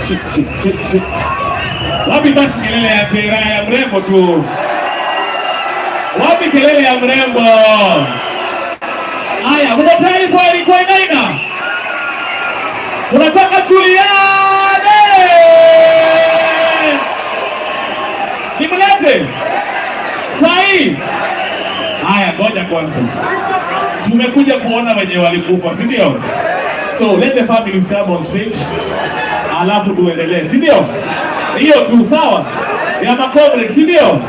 Shik, shik, shik, shik. Wapi basi kelele ya tera ya mrembo tu? Wapi kelele ya mrembo? Haya, mko tayari kwa Eric Wainaina? Unataka tuliane? Nimlete sahi? Haya, ngoja kwanza. Tumekuja kuona wenye walikufa, si ndio? So let the families come on stage, alafu tuendelee, si ndio? Hiyo tu sawa, ya macomrades, si ndio?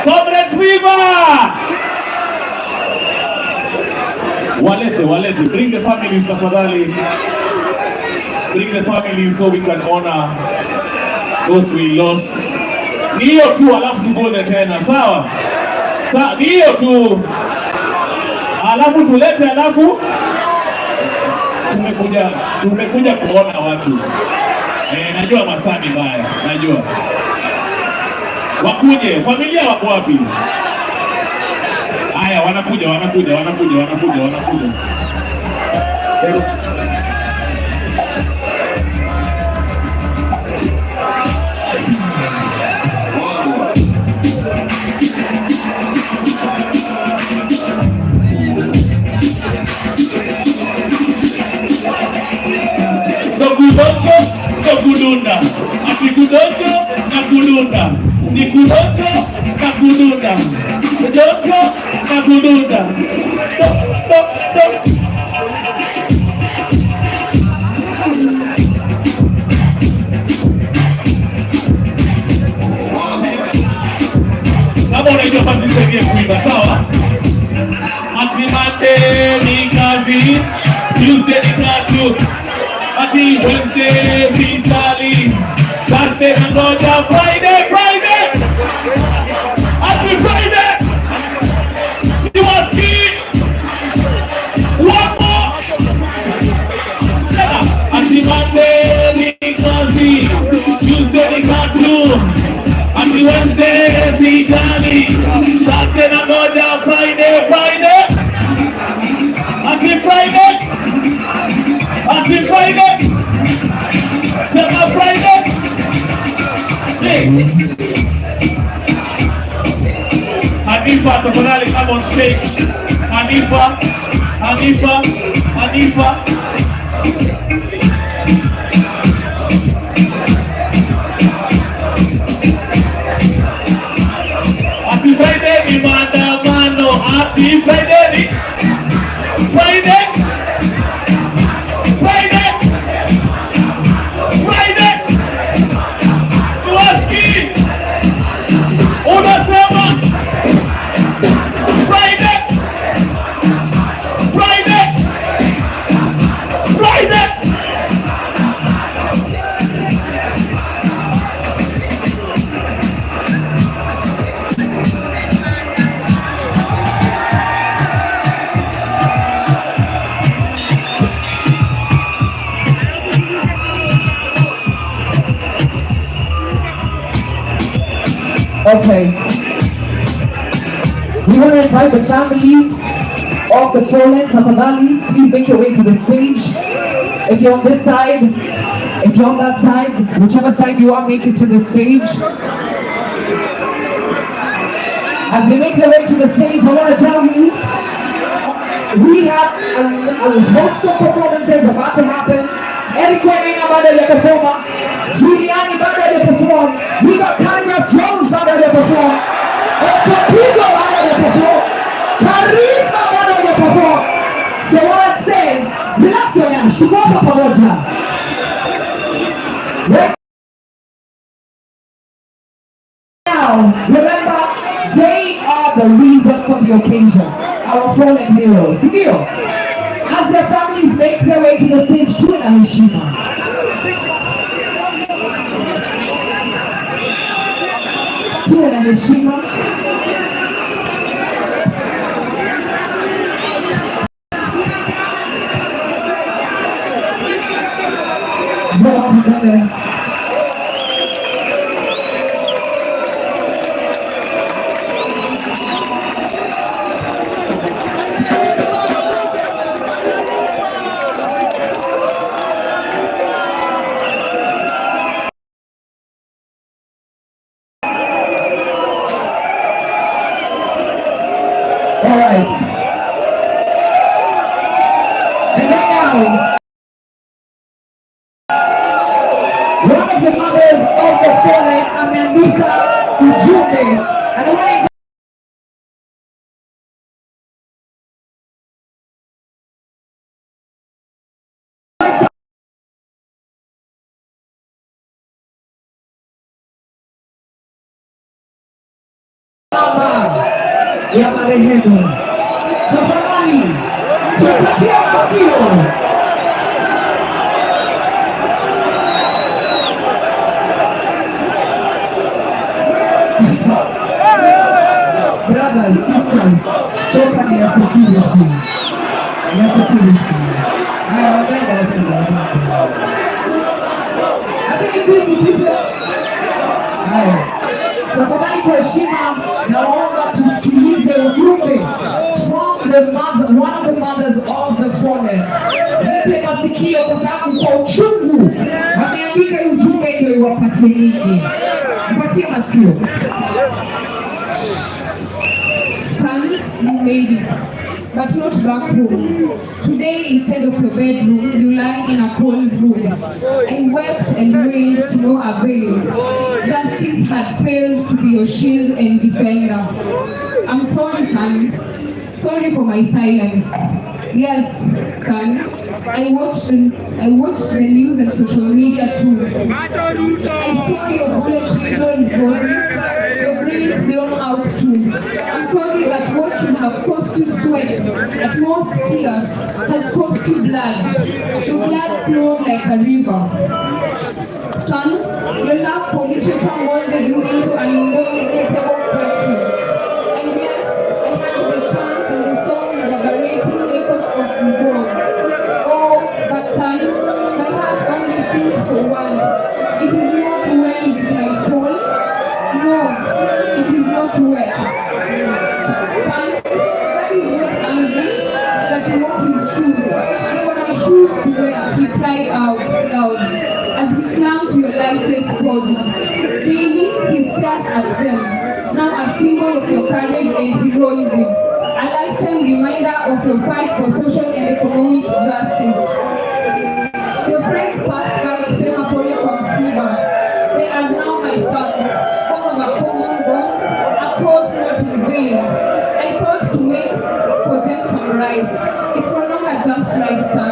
Comrades viva! Walete, walete, bring the families tafadhali. Bring the families so we can honor those we lost. Ni hiyo tu, alafu tugoje tena, sawa? Ni hiyo tu, alafu tulete, alafu tumekuja kuona watu. Najua masaa ni mbaya, najua. Wakuje, familia wako wapi? Haya, wanakuja, wanakuja, wanakuja, wanakuja, wanakuja. So kudonjo na kudunda, ati kudonjo na kudunda, ni kudonjo na kudunda, kudonjo na kudunda. Do, do, do. Kama unajua basi nisaidie kuimba, sawa? Ati Monday ni kazi, Tuesday ni tatu, ati Wednesday sijali, Thursday nangoja Friday, Friday, ati Friday siwasikii, one more tena, ati Monday ni kazi, Tuesday ni tatu, ati Wednesday sijali, Thursday nangoja Friday, Friday, ati Friday, ati Friday, sema Friday. Hey. Hanifa, tafadhali come on stage. Hanifa, Hanifa, Hanifa. Ati Friday ni maandamano, ati Friday ni Friday, Friday, Friday. Siwasikii. Unasema Friday, Friday, Friday. Okay. We want to invite the families of the fallen, tafadhali, please make your way to the stage. If you're on this side, if you're on that side, whichever side you are, make it to the stage. As they make their way to the stage, I want to tell you, we have a host of performances about to happen. Eric Wainaina bado hajaperform, Juliani bado hajaperform, we got Khaligraph Jones bado hajaperform, Octopizzo bado hajaperform, Charisma bado hajaperform. So what I'd say, relax your nyash, tuko hapa pamoja. Right now, remember, they are the reason for the occasion. Our fallen heroes, si ndio? As their families make their way to the stage, tuwe na heshima. Tuwe na heshima. Njoo hapa mbele. the mothers of the fallen ameandika ujumbe. And I want to mama ya marehemu, tafadhali tupatie masikio. Brothers, sisters, choka ni ya security. Ni ya security. Haya, wapenda, wapenda, wapenda. Hata hizi zipite. Haya. Tafadhali kwa heshima naomba tusikilize ujumbe from the mother, one of the mothers of the fallen. Mpe masikio kwa sababu kwa uchungu ameandika hii ujumbe ndio iwapatie nyinyi. Mpatie masikio. Son, you made it, but not back home. Today, instead of your bedroom, you lie in a cold room. I wept and wailed to no avail. Justice had failed to be your shield and defender. I'm sorry, son. Sorry for my silence. Yes, son. I watched the news and social media too. I saw your bullet-riddled body, your brains blown out too. I'm sorry that what should have cost you sweat, at most tears, has cost you blood. Your blood flowed like a river. Son, your love for literature molded you into an indomitable patriot. And yes, I had the chance and the song reverberating echoes of resolve. Oh, but son, my heart only sings for one. It is not well with my soul. No, it is not well. Son, that is not angry that he wore his shoes. They were my shoes to wear, he cried out loud as he clung to your lifeless body. Daily, he stares at them, now a symbol of your courage and heroism, a lifetime reminder of your fight for social and economic justice. Your friends passed by kusema pole kwa msiba. They are now my sons, born of a common bond, a cause not in vain. I thought to make for them some rice. It's no longer just rice, son.